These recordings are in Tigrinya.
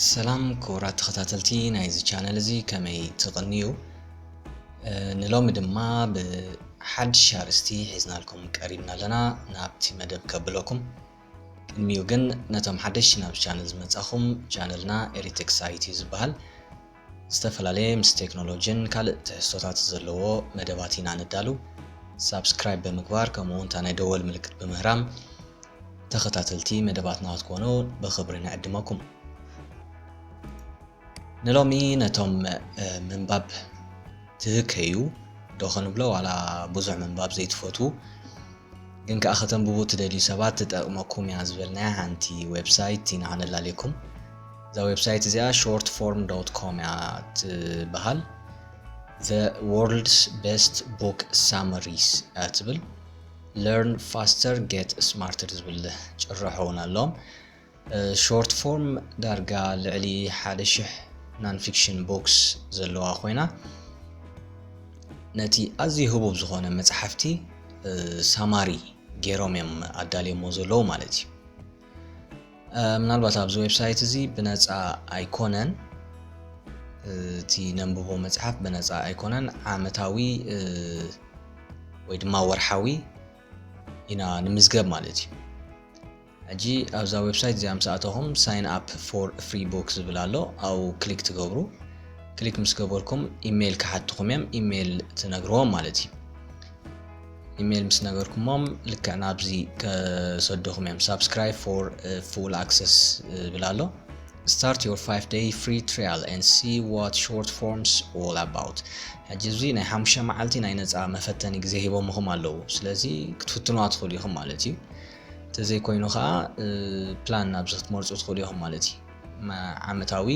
ሰላም ክቡራት ተኸታተልቲ ናይዚ ቻነል እዚ፣ ከመይ ትቕንዩ? እ፣ ንሎሚ ድማ ብሓድሽ ኣርእስቲ ሒዝናልኩም ቀሪብና ኣለና። ናብቲ መደብ ከብለኩም። ቅድሚኡ ግን ነቶም ሓደሽቲ ናብዚ ቻነል ዝመጻኹም፣ ቻነልና ኤሪቴክስ ኣይቲ እዩ ዝበሃል። ዝተፈላለየ ምስ ቴክኖሎጂን ካልእ ትሕዝቶታት ዘለዎ መደባት ኢና ነዳሉ። ሳብስክራይብ ብምግባር ከምኡ እውን እታ ናይ ደወል ምልክት ብምህራም ተኸታተልቲ መደባትና ክትኮኑ ብኽብሪ ንዕድመኩም። ንሎሚ ነቶም፣ እ፣ ምንባብ ትህከዩ ዶ ኸንብሎ፣ ዋላ ብዙሕ ምንባብ ዘይትፈትዉ ግን ከኣ ከተንብቡ ትደልዩ ሰባት ትጠቕመኩም እያ ዝበልናያ ሓንቲ ዌብሳይት ኢና ኸነላልየኩም። እዛ ዌብሳይት እዚኣ ሾርት ፎርም ዶት ኮም እያ ትበሃል። The World's Best Book Summaries እያ ትብል። Learn Faster, Get Smarter ዝብል ጭርሖ እውን ኣለዎም። እ፣ ሾርት ፎርም ዳርጋ ልዕሊ ሓደ ሽሕ ናን ፊክሽን ቦክስ ዘለዋ ኮይና፣ ነቲ ኣዝዩ ህቡብ ዝኾነ መጽሓፍቲ፣ እ፣ ሳማሪ ገይሮም እዮም ኣዳልዮሞ ዘለዉ ማለት እዩ። እ፣ ምናልባት ኣብዚ ዌብሳይት እዚ ብነጻ ኣይኮነን፣ እ፣ እቲ ነንብቦ መጽሓፍ ብነጻ ኣይኮነን፣ ዓመታዊ፣ እ፣ ወይ ድማ ወርሓዊ ኢና ንምዝገብ ማለት እዩ። ሕጂ ኣብዛ ዌብሳይት እዚኣ ምስ ኣተኹም ሳይን ኣፕ ፎር ፍሪ ቡክ ዝብል ኣሎ፣ ኣብኡ ክሊክ ትገብሩ። ክሊክ ምስ ገበርኩም ኢሜይል ክሓትኹም እዮም፣ ኢሜይል ትነግርዎም ማለት እዩ። ኢሜይል ምስ ነገርኩሞም ልክዕ ናብዚ ከሰድኹም እዮም። ሳብስክራይብ ፎር ፉል ኣክሰስ ዝብል ኣሎ። Start your five day free trial and see what short forms all about። ሕጂ እዚ ናይ ሓሙሽተ መዓልቲ ናይ ነጻ መፈተኒ ግዜ ሂቦምኹም ኣለዉ። ስለዚ ክትፍትኑዋ ትኽእሉ ኢኹም ማለት እዩ። እንተዘይኮይኑ ኸዓ፣ እ፣ ፕላን ኣብዚ ክትመርጹ ትኽእሉ ኢኹም ማለት እዩ። መ-፣ ዓመታዊ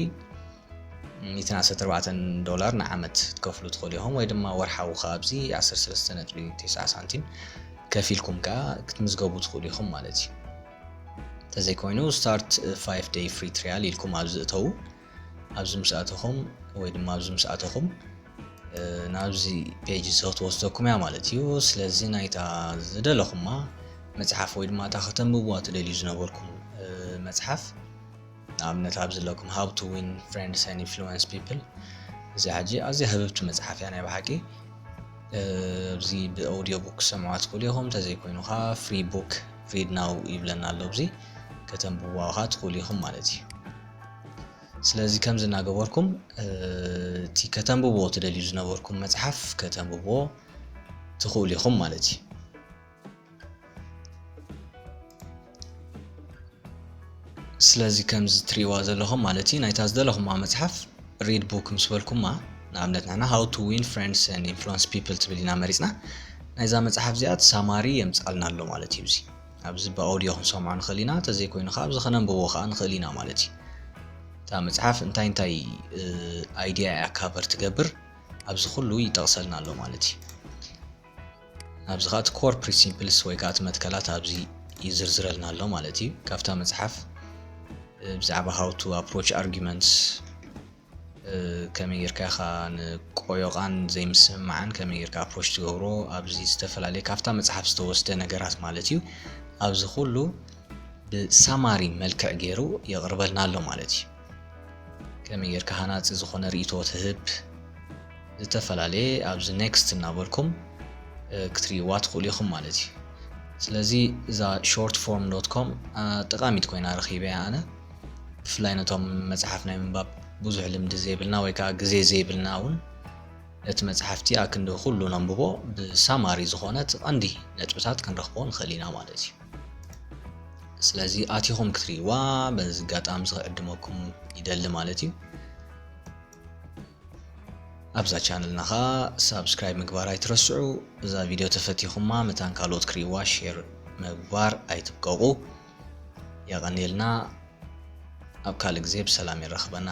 ሚእትን ዓሰርተ ኣርባዕተን ዶላር ንዓመት ክትከፍሉ ትኽእሉ ኢኹም፣ ወይ ድማ ወርሓዊ ኸዓ ኣብዚ ዓሰርተ ሰለስተ ነጥቢ ተስዓ ሳንቲም ከፊልኩም ከኣ ክትምዝገቡ ትኽእሉ ኢኹም ማለት እዩ። እንተዘይኮይኑ፣ ስታርት ፋይቭ ደይ ፍሪ ትሪያል ኢልኩም ኣብዚ እተዉ። ኣብዚ ምስ ኣተኹም ወይ ድማ ኣብዚ ምስ ኣተኹም፣ እ፣ ናብዚ ፔጅ እዚ ክትወስደኩም እያ ማለት እዩ። ስለዚ ናይታ ዝደለኹማ መጽሓፍ ወይ ድማ እታ ከተንብብዋ ትደልዩ ዝነበርኩም፣ እ፣ መጽሓፍ፣ ንኣብነት ኣብዚ ዘለኩም How to Win Friends and Influence People፣ እዚኣ ሕጂ ኣዝያ ህብብቲ መጽሓፍ እያ ናይ ብሓቂ። እ፣ ኣብዚ ብኦዲዮ ቡክ ክሰምዑዋ ትኽእሉ ኢኹም፣ እንተዘይኮይኑ ኸዓ ፍሪ ቡክ ሪድ ናው ይብለና ኣሎ። ኣብዚ ከተንብብዋ ኸዓ ትኽእሉ ኢኹም ማለት እዩ። ስለዚ ከምዚ እናገበርኩም፣ እ፣ እቲ ከተንብብዎ ትደልዩ ዝነበርኩም መጽሓፍ ከተንብብዎ ትኽእሉ ኢኹም ማለት እዩ። ስለዚ ከምዚ ትሪእዋ ዘለኹም ማለት እዩ፣ ናይታ ዝደለኹማ መጽሓፍ ሪድ ቡክ ምስ በልኩማ፣ ንኣብነት ንሕና How to Win Friends and Influence People ትብል ኢና መሪጽና። ናይዛ መጽሓፍ እዚኣ እቲ ሳማሪ የምጻልና ኣሎ ማለት እዩ። እዚ ኣብዚ ብኣውዲዮ ክንሰምዖ ንኽእል ኢና፣ እንተዘይኮይኑ ኸዓ ኣብዚ ከነንብቦ ኸዓ ንኽእል ኢና ማለት እዩ። እታ መጽሓፍ እንታይ እንታይ፣ እ፣ ኣይድያ እያ ካቨር ትገብር፣ ኣብዚ ኩሉ ይጠቕሰልና ኣሎ ማለት እዩ። ኣብዚ ኸዓ እቲ ኮር ፕሪንሲፕልስ ወይ ከዓ እቲ መትከላት ኣብዚ ይዝርዝረልና ኣሎ ማለት እዩ። ካብታ መጽሓፍ፣ እ፣ ብዛዕባ how to approach arguments፣ እ፣ ከመይ ጌርካ ኢኻ ንቆዮቓን ዘይምስምማዕን ከመይ ጌርካ ኣፕሮች ትገብሮ፣ ኣብዚ ዝተፈላለየ ካብታ መጽሓፍ ዝተወስደ ነገራት ማለት እዩ። ኣብዚ ኩሉ ብሳማሪ መልክዕ ገይሩ የቕርበልና ኣሎ ማለት እዩ። ከመይ ጌርካ ሃናጺ ዝኾነ ርእይቶ ትህብ፣ ዝተፈላለየ ኣብዚ ኔክስት እናበልኩም፣ እ፣ ክትርእይዋ ትኽእሉ ኢኹም ማለት እዩ። ስለዚ እዛ ሾርት ፎርም ዶት ኮም፣ እ፣ ጠቓሚት ኮይና ረኺበያ ኣነ። ብፍላይ ነቶም መጽሓፍ ናይ ምንባብ ብዙሕ ልምዲ ዘይብልና ወይ ከዓ ግዜ ዘይብልና እውን ነቲ መጽሓፍቲ ኣክንዲ ኩሉ ነንብቦ ብሳማሪ ዝኾነ እቲ ቀንዲ ነጥብታት ክንረኽቦ ንኽእል ኢና ማለት እዩ። ስለዚ ኣቲኹም ክትርእይዋ በዚ ኣጋጣሚ እዚ ክዕድመኩም ይደሊ ማለት እዩ። ኣብዛ ቻነልና ኸዓ ሳብስክራይብ ምግባር ኣይትረስዑ። እዛ ቪድዮ ተፈቲኹማ መታን ካልኦት ክርእይዋ ሼር ምግባር ኣይትብቀቑ። የቐንየልና። ኣብ ካልእ ግዜ ብሰላም የራኽበና።